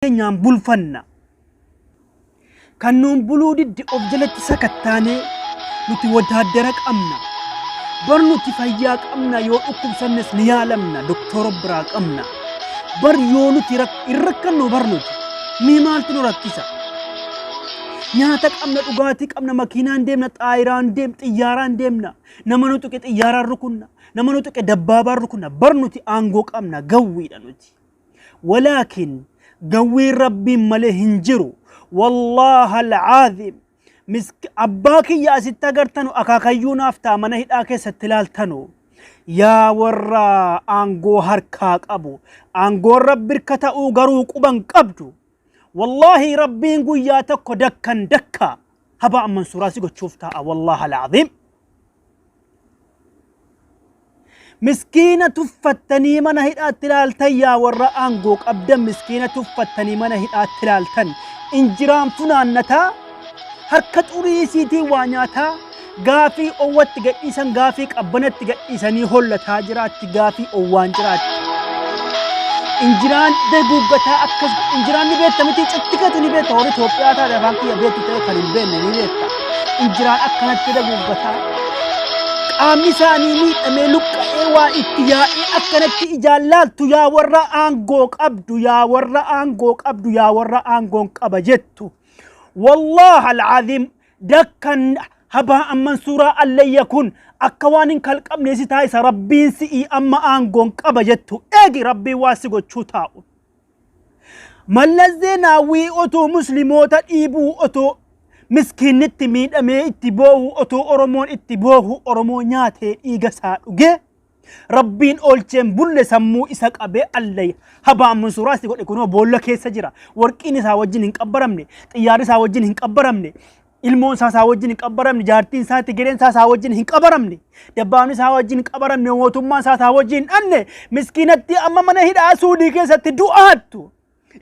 teenyaan bulfanna. Kan nuun buluu didde of jalatti sakattaanee nuti wataaddara qabna. Bar nuti fayyaa qabna yoo dhukkubsannes ni yaalamna doktora biraa qabna. Bar yoo nuti hin rakkannu bar nuti. Mee maaltu nu rakkisa? Nyaata qabna, dhugaatii qabna, makiinaan deemna, xaayiraan deemna, xiyyaaraan deemna. Nama nu tuqe xiyyaaraan rukunna. Nama nu tuqe dabbaabaan rukunna. Bar nuti aangoo qabna, gawwiidha nuti. Walaakin gawwiin Rabbiin malee hin jiru. Wallaaha alcaazim. Abbaa kiyya asitti agartanu akaakayyuu naaf ta'a mana hidhaa keessatti ilaaltanu. Yaa warra aangoo harkaa qabu. Aangoon Rabbi irka ta'uu garuu quban qabdu. Wallaahi Rabbiin guyyaa tokko dakkan dakka habaa amman suuraa si gochuuf taa'a wallaahi alcaziim. Miskiina tuffattanii mana hidhaatti ilaaltan yaa warra aangoo qabdan miskiina tuffattanii mana hidhaatti ilaaltan injiraan funaannataa harka xurii isiitiin waa nyaataa gaafii owwatti gadhiisan gaafii qabbanatti gadhiisanii hollataa jiraatti gaafii owwaan jiraatti. Injiraan daguuggataa akkas injiraan ni beekta miti cittikatu ni beekta warri Itoophiyaa taate afaan kiyya beektu ta'e kan hin beekne ni beekta. Injiraan akkanatti daguuggataa qaamni isaanii miidhamee luqqa'ee waa itti yaa'ee akkanatti ijaan laaltu yaa warra aangoo qabdu yaa warra aangoo qabdu yaa warra aangoon qaba jettu. Wallaah alcaziim dakkan habaa amman suuraa allayya kun akka waan hin kalqabne si taasisa rabbiin si'ii amma aangoon qaba jettu eegi rabbiin waa si gochuu taa'u. Mallas Zeenaawwii otoo muslimoota dhiibuu otoo miskiinnitti miidhamee itti boohu otoo Oromoon itti boohu Oromoo nyaatee dhiiga isaa dhugee Rabbiin oolcheen bulle sammuu isa qabee allay habaa mansuuraa si godhe kunoo boolla keessa jira warqiin isaa wajjin hin qabbaramne xiyyaarri isaa wajjin hin qabbaramne ilmoon isaa isaa wajjin hin qabbaramne jaartiin isaa tigireen isaa isaa wajjin hin qabaramne dabbaabni isaa wajjin hin qabaramne mootummaan isaa isaa wajjin hin dhanne miskiinatti amma mana hidhaa suudii keessatti du'aattu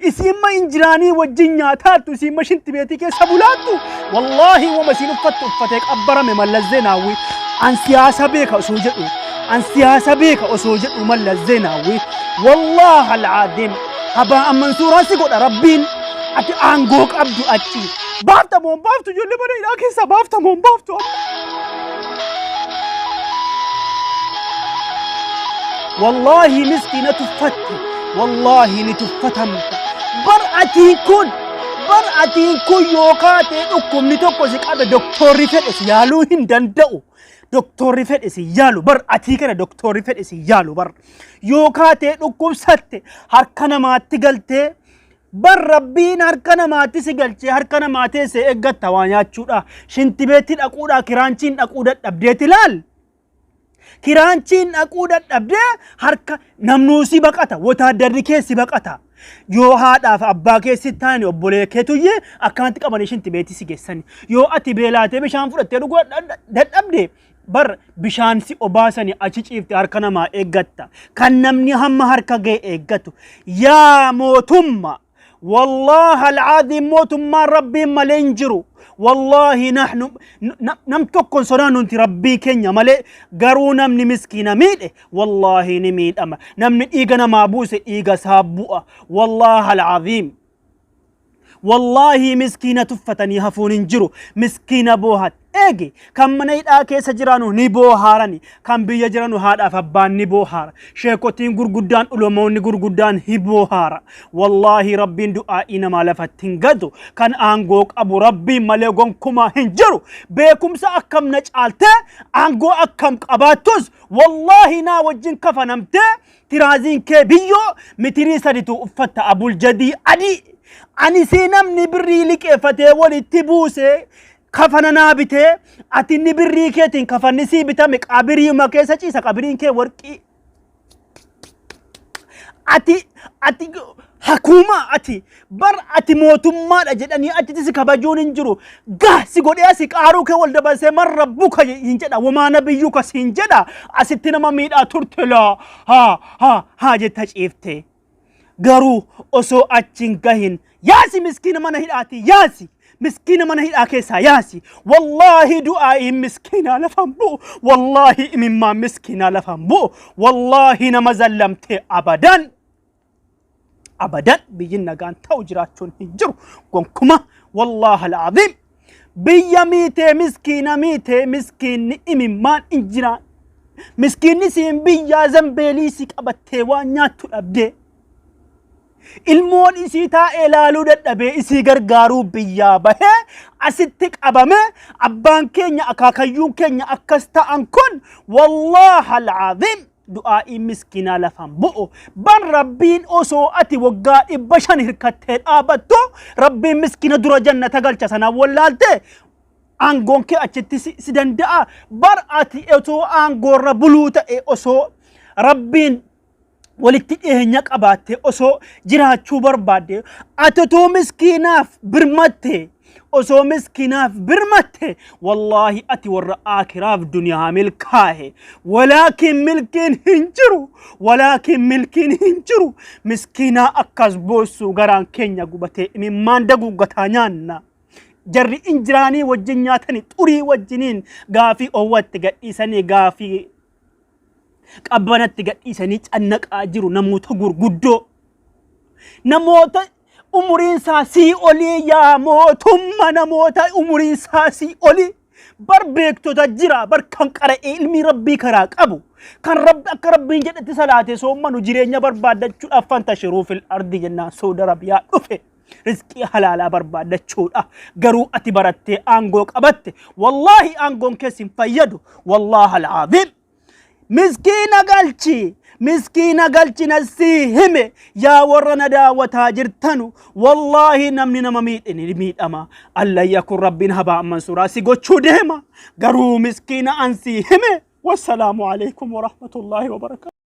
Isiin ma injiraanii wajjin nyaataattu isiin ma shinti beetii keessa bulaattu wallaahi wama isiin uffattu uffatee qabbarame Mallas Zeenaawwii an siyaasa beeka osoo jedhu an siyaasa beeka osoo jedhu Mallas Zeenaawwii wallaahi alcaadiim habaa amman suuraa si godha rabbiin ati aangoo qabdu achi baafta moo hin baaftu ijoollee mana hidhaa keessaa baafta moo hin baaftu amma. Wallaahi miskiina tuffatte wallaahi ni tuffatamta bar atiin kun bar atiin kun yoo kaatee dhukkubni tokko si qabe doktorri fedhe si yaaluu hin danda'u doktorri fedhe si yaalu bar atii kana doktorri fedhe si yaalu bar yoo kaatee dhukkubsatte harka namaatti galtee bar rabbiin harka namaatti si galchee harka namaa teessee eeggatta waa nyaachuudha shintibeetti dhaquudha kiraanchiin dhaquu dadhabdeeti laal. Kiraanchiin dhaquu dadhabdee harka namnuu si baqata wotaaddarri kee si baqata. Yoo haadhaaf abbaa kee si taane obbolee kee tuyyee akkanatti qabanii shinti beetii si geessani. Yoo ati beelaatee bishaan fudhattee dhuguu dadhabde bar bishaan si obaasani achi ciifte harka namaa eeggatta. Kan namni hamma harka ga'e eeggatu. Yaa mootumma! Wallahi alcaadiim mootummaan rabbiin malee hin jiru. Wallahi nahnu nam tokko hin sodaannu nuti rabbii keenya malee garuu namni miskiina miidhe wallahi ni miidhama. Namni dhiiga namaa buuse dhiiga isaa bu'a. Wallahi alcaadiim. Wallahi miskiina tuffatanii hafuun hin jiru. Miskiina boohat. Eegi kan mana hidhaa keessa jiranu ni boohaarani. Kan biyya jiranu haadhaaf abbaan ni boohaara. Sheekotiin gurguddaan ulamoonni gurguddaan ni boohaara. Wallaahi rabbiin du'aa'ii namaa lafatti hin gatu. Kan aangoo qabu rabbiin malee gonkumaa hin jiru. Beekumsa akkam na caaltee aangoo akkam qabaattus wallaahi naa wajjin kafanamtee Tiraaziin kee biyyoo mitirii saditu uffatta abuljadii adii. Ani sii namni birrii liqeeffatee walitti buuse kafana naa bitee ati inni birrii keetiin kafanni sii bitame qabiriima keessa ciisa qabiriin kee warqii. Ati ati hakuuma ati Bar ati mootummaadha jedhanii achitti si kabajuun hin jiru. Gah si godhee asi qaaruu kee wal dabarsee man rabbuka hin jedha. Wamaa nabiyyuka siin jedha. Asitti nama miidhaa turte laa haa haa haa jetta ciifte. Garuu osoo achi hin gahin yaasi miskiina mana hidhaati yaasi. Miskiina mana hidhaa keessaa yaasi. Wallaahi du'aa'iin miskiinaa lafaan bu'u. Wallaahi imimmaan miskiinaa lafaan bu'u. Wallaahi nama zallamtee abadan. Abadan biyyi nagaan ta'u jiraachuun hin jiru gonkuma, wallaahi al'aziim. Biyya miitee, miskiina miitee, miskiinni imimmaan hin jiraan. Miskiinni siin biyyaa zambeelii si qabattee waan nyaattu dhabdee. Ilmoon isii taa'ee laaluu dadhabee isii gargaaruu biyyaa bahee asitti qabame. Abbaan keenya, akaakayyuun keenya akkas ta'an kun, wallaahi al'aziim, du'aa'ii miskiinaa lafaan bu'u. Ban Rabbiin osoo ati waggaa 500 hirkattee dhaabattu, Rabbiin miskiina dura jannata galcha. Sanaan wallaalte aangoon kee achitti si danda'a. Bar ati osoo aangoorra buluu ta'e, osoo Rabbiin walitti dhiyeenya qabaatte, osoo jiraachuu barbaadde, ati utuu miskiinaaf birmatte, osoo miskiinaaf birmatte, wallaahi ati warra aakiraaf duniyaa milkaahe. Walaakin milkiin hin jiru, walaakin milkiin hin jiru. Miskiinaa akkas boossu, garaan keenya gubatee imimmaan daguuggataa nyaanna. Jarri injiraanii wajjin nyaatanii, xurii wajjiniin, gaafii oowwatti gadhiisanii, gaafii qabbanatti gadhiisanii cannaqaa jiru. Namoota gurguddoo, namoota umuriin isaa sii olii, yaa mootumma, namoota umuriin isaa sii olii, bar beektota jira, bar kan qara'ee ilmii Rabbii karaa qabu, kan Rabbi akka Rabbiin jedhetti salaate soommanu, jireenya barbaaddachuudhaaf fantashiruu fil ardi jennaan Saudi Arabiyaa dhufe rizqii halaalaa barbaaddachuudha. Garuu ati barattee aangoo qabatte, wallaahi aangoon keessa hin fayyadu. Wallaahi al'aaziim, miskiina galchi, miskiina galchi. Nasii hime, yaa warra na daawwataa jirtanu, wallaahi namni nama miidhe ni miidhama. Allan yakun Rabbiin habaa mansuuraa si gochuu deema. Garuu miskiina ansii hime. Wassalaamu alaikum warahmatullaahi wabarakaatu.